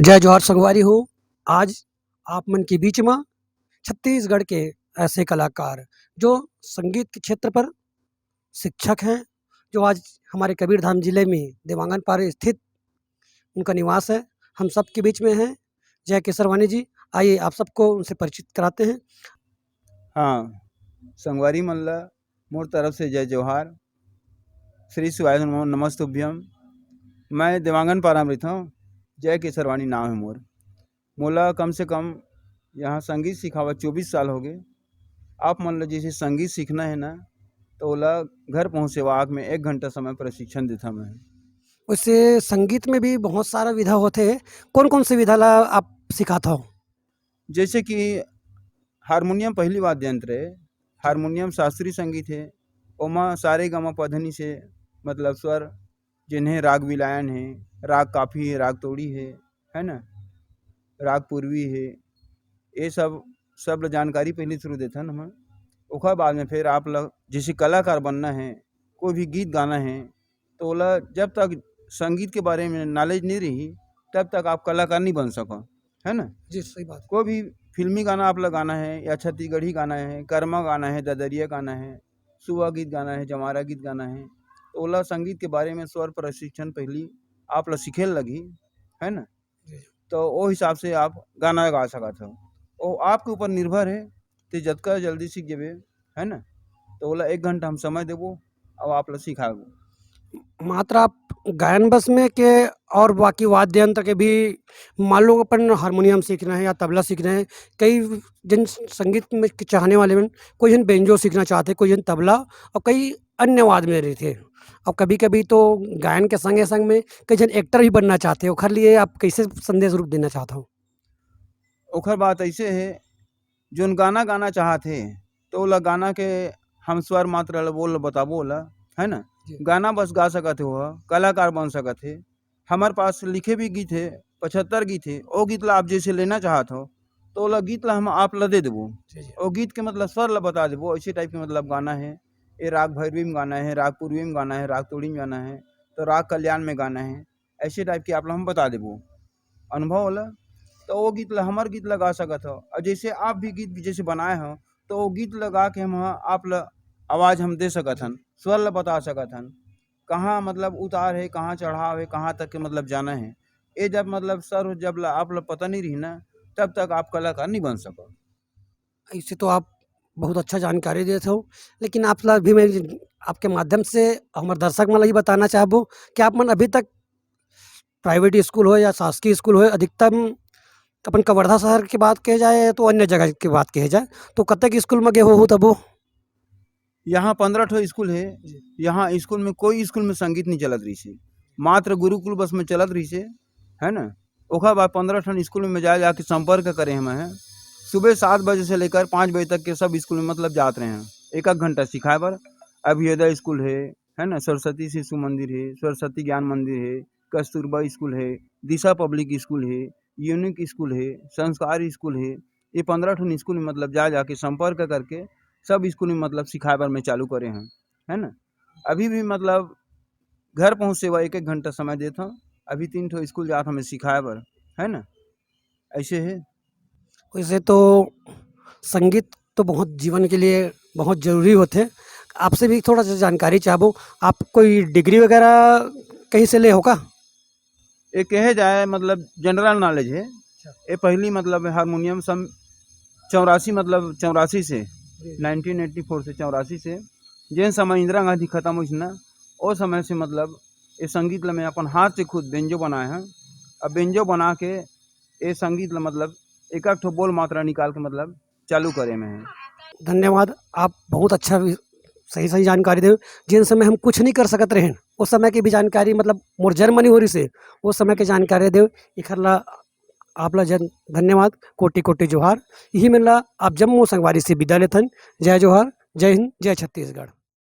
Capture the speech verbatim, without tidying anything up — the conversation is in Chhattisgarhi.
जय जोहार संगवारी हो। आज आप मन के बीच म छत्तीसगढ़ के ऐसे कलाकार जो संगीत के क्षेत्र पर शिक्षक हैं, जो आज हमारे कबीरधाम जिले में देवांगन पारा स्थित उनका निवास है, हम सबके बीच में हैं। जय केसरवानी जी, आइए आप सबको उनसे परिचित कराते हैं। हाँ, संगवारी मन ला मोर तरफ से जय जोहार। श्री शिवाय नमो नमस्तुभ्यम। मैं देवांगन पारा म रहिथंव, जय केसरवानी नाम हे मोर। मोला कम से कम यहाँ संगीत सिखावत चौबीस साल होगे। आप मन ला जैसे संगीत सीखना हे ना, तो ओला घर पहुँच सेवा आके मैं एक घंटा समय प्रशिक्षण देथंव मैं। वैसे संगीत में भी बहुत सारा विधा होथे, कौन-कौन से विधा ला आप सिखाथव? जैसे कि हारमोनियम पहली वाद्य यंत्र हे, हारमोनियम शास्त्रीय संगीत हे, ओमा सारे गा मा पा धा नी से मतलब स्वर, जेन हे राग विलायन हे, राग काफी हे, राग तोड़ी हे, है ना, राग पूर्वी हे, ये सब, सब ल जानकारी पहली शुरू देथन हमन। ओकर बाद में फिर आप ल जैसे कलाकार बनना हे, कोई भी गीत गाना हे, तो ओला जब तक संगीत के बारे में knowledge नहीं रही, तब तक आप कलाकार नहीं बन सको, है ना? जी, सही बात। कोई भी फिल्मी गाना आप ला गाना हे, या छत्तीसगढ़ी गाना हे, कर्मा गाना हे, ददरिया गाना हे, सुआ गीत गाना हे, जमारा गीत गाना हे, तो ओला संगीत के बारे में स्वर प्रशिक्षण पहली आप ला सीखे ल लगही, है ना? जी। तो ओ हिसाब से आप गाना गा सकत हो। ओ आपके ऊपर निर्भर हे, ते जतका जल्दी सीख जेबे, है ना? तो ओला एक घंटा हम समय देबो, अब आप ला सिखाबो। मात्र आप गायन बस में के और बाकी वाद्य यंत्र के भी, मान लो अपन हारमोनियम सीखना है या तबला सीखना है, कई जन संगीत में के चाहने वाले मन, कोई जन बेंजो सीखना चाहते, कोई जन तबला और कई अन्य वाद्य में रहिथे। और कभी-कभी तो गायन के संगे-संग में कई जन एक्टर भी बनना चाहते, ओखर लिए आप कैसे संदेश रूप देना चाहत हो? ओखर बात ऐसे हे, जोन गाना गाना चाहत हे, तो ओला गाना के हम स्वर मात्रा ल बोल बताबो ओला, है ना? जी। गाना बस गा सकत हे, ओह कलाकार बन सकत हे। हमर पास लिखे भी गीत हे, पचहत्तर गीत हे, ओ गीत ला आप जैसे लेना चाहत हो, तो ओला गीत ला हम आप ला दे देबो। जी, जी। ओ गीत के मतलब स्वर ला बता देबो, ऐसे टाइप के मतलब गाना हे, ये राग भैरवी में गाना हे, राग पूर्वी में गाना हे, राग तोड़ी में गाना हे, तो राग कल्याण में गाना हे, ऐसे टाइप के आप ला हम बता देबो। अनुभव वाला, तो वो गीत ला, हमर गीत ला गा सकत हो। और जैसे आप भी गीत जैसे बनाए हो, तो वो गीत ला गा के हम आप ला आवाज हम दे सकत हन, स्वर ला बता सकत हन, कहाँ मतलब उतार हे, कहाँ चढ़ाव हे, कहाँ तक के मतलब जाना हे। ये जब मतलब सर जब ला आप ला पता नहीं रही ना, तब तक आप कलाकार नहीं बन सको। ऐसे तो आप बहुत अच्छा जानकारी देत हो, लेकिन आप ला भी मैं आपके माध्यम से हमर दर्शक मन ला ही बताना चाहबो कि आप मन अभी तक प्राइवेट स्कूल हो या शासकीय स्कूल हो, अधिकतम अपन कवर्धा शहर के बात कहे जाए या तो अन्य जगह के बात कहे जाए, तो कतेक स्कूल में गे हो तबो? यहाँ पंद्रह ठो स्कूल हे। जी। यहाँ स्कूल में कोई स्कूल में संगीत नहीं चलत रहिसे, मात्र गुरुकुल बस में चलत रहिसे, है ना? ओकर बाद पंद्रह ठन स्कूल में जा जाके संपर्क करे हमें हैं। सुबह सात बजे से लेकर पाँच बजे तक के सब स्कूल में मतलब जात रहे हैं एक एक घंटा सिखाए बर। अभ्युदय स्कूल हे, है ना, सरस्वती शिशु मंदिर हे, सरस्वती ज्ञान मंदिर हे, कस्तूरबा स्कूल हे, दिशा पब्लिक स्कूल हे, यूनिक स्कूल हे, संस्कार स्कूल हे, ये पंद्रह ठन स्कूल में मतलब जा जाके संपर्क करके सब स्कूल में मतलब सिखाए बर मैं चालू करे हंव, है ना। अभी भी मतलब घर पहुँच सेवा एक एक घंटा समय देत हंव। अभी तीन ठो स्कूल जात हंव मैं सिखाए बर, है ना, ऐसे हे। वैसे तो संगीत तो बहुत जीवन के लिए बहुत जरूरी होथे। आपसे भी थोड़ा सा जानकारी चाहबो, आप कोई डिग्री वगैरह कहीं से ले हो का? ये कहे जाए मतलब जनरल नॉलेज हे। अच्छा। ये पहली मतलब हारमोनियम सम चौरासी मतलब चौरासी से, जी। नाइनटीन एटी फोर से चौरासी से, जेन समय इंदिरा गांधी खत्म होइस ना, ओ समय से मतलब ये संगीत ल मैं अपन हाथ से खुद बेंजो बनाए हंव। अब बेंजो बना के ये संगीत ल मतलब एक एक ठो बोल मात्रा निकाल के मतलब चालू करे में हे। धन्यवाद, आप बहुत अच्छा भी सही-सही जानकारी देव। जिन समय हम कुछ नहीं कर सकत रहेन, उस समय के भी जानकारी मतलब मोर जन्म नहीं हो रही से, उस समय के जानकारी देव। इखर ला आप ला जन-, धन्यवाद, कोटि-कोटि जोहार। यही मन ला आप जम्मो संगवारी से विदा लेथन। जय जोहार, जय हिंद, जय छत्तीसगढ़।